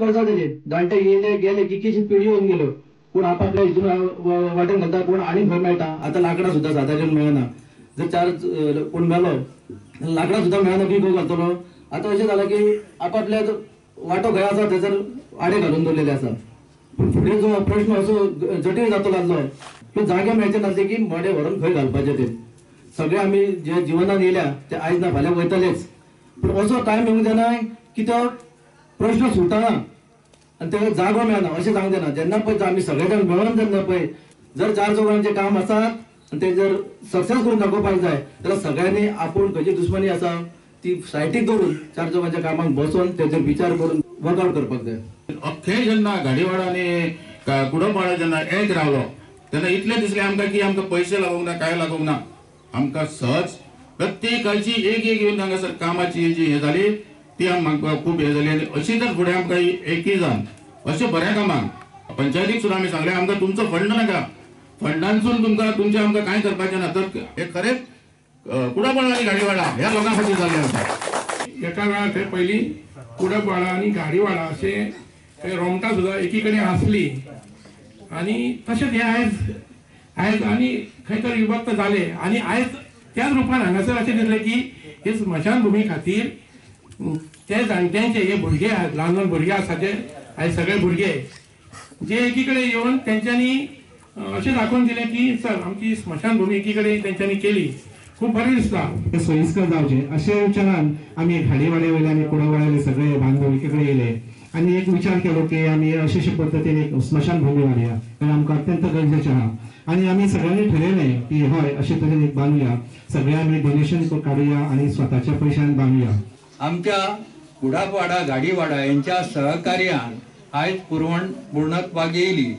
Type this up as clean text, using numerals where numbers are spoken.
वर्सां जाली जाणटे येयले गेले कितकीशी पिढी येवन गेल्यो, कोण आपापल्या हितून वाटेन घालता, कोण आनी खंय मेळटा. आतां लांकडां सुद्दां सादारण मेळना, जर चार कोण मेलो लांकडां सुद्दां मेळना की खंय घालतलो. आतां अशें जालां की आपापल्या वांटो खंय आसा थंयसर आडे घालून दवरलेले आसा. पूण फुडें जो प्रश्न असो जटील जातलो आसलो की जागे मेळचे नासले की मडें व्हरून खंय घालपाचें ते. सगळे आमी जे जिवनान येयल्या ते आयज ना फाल्यां वयतलेच, पूण असो टायम येवंक जायना की तो प्रश्न सुटना आनी ताका जागो मेळना अशें जावंक जायना. जेन्ना पळय आमी सगळे जाण मेळोन जेन्ना पळय जर चार चौगांचें काम आसात आनी ते जर सक्सेस करून दाखोवपाक जाय जाल्यार सगळ्यांनी आपूण खंयची दुश्मनी आसा ती सायटीक दवरून चार चौगांच्या कामाक बसोन तेचेर विचार करून वर्कआउट करपाक जाय. अख्खे जेन्ना गाडीवाडा आनी कुडमवाडा जेन्ना एक रावलो तेन्ना इतलें दिसलें आमकां की आमकां पयशे लागूंक ना, कांय लागूंक ना, आमकां सहज प्रत्येकाची एक एक येवन हांगासर कामाची जी हें जाली ती आमकां खूब हें जाली. आनी अशीच फुडें आमकां एकी जावन अशें बऱ्या कामाक पंचायतीक सुद्दां आमी सांगलें आमकां तुमचो फंड नाका, फंडांसून तुमकां तुमचें आमकां कांय करपाचें ना. तर हें खरेंच कुडमवाडा आनी गाडीवाडा ह्या लोकां खातीर जाल्लें आसा. एका वेळार थंय पयलीं कुडमवाडा आनी गाडीवाडा अशें थंय रोमटां सुद्दां एकी कडेन आसली आनी तशेंच हें आयज आयज आनी खंय तरी विभक्त जाले आनी आयज त्याच रुपान हांगासर अशें दिसलें की हे स्मशानभुमी खातीर ते जाणट्यांचे हे भुरगे आहात, ल्हान ल्हान भुरगे आसा ते आयज सगळे भुरगे जे एकी कडेन येवन तेंच्यांनी अशें दाखोवन दिलें की चल आमची स्मशानभुमी एकी कडेन तेंच्यांनी केली, खूब बरें दिसता. ते सोयीस्कर जावचे अशे विचारान आमी घाडीवाड्या वयले आनी कुडमवाड्यावयले सगळे बांधव एकी कडेन येयले आनी एक विचार केलो की आमी अशे अशे पद्दतीन एक स्मशानभुमी बांदया, कारण आमकां अत्यंत गरजेचें आहा. आनी आमी सगळ्यांनी ठरयलें की हय अशे तरेन एक बांदुया, सगळे आमी डोनेशन काडुया आनी स्वताच्या पयशान बांदुया. आमच्या कुडापवाडा गाडीवाडा यांच्या सहकार्यान आयज पुरवण पूर्णत्वाक येयली.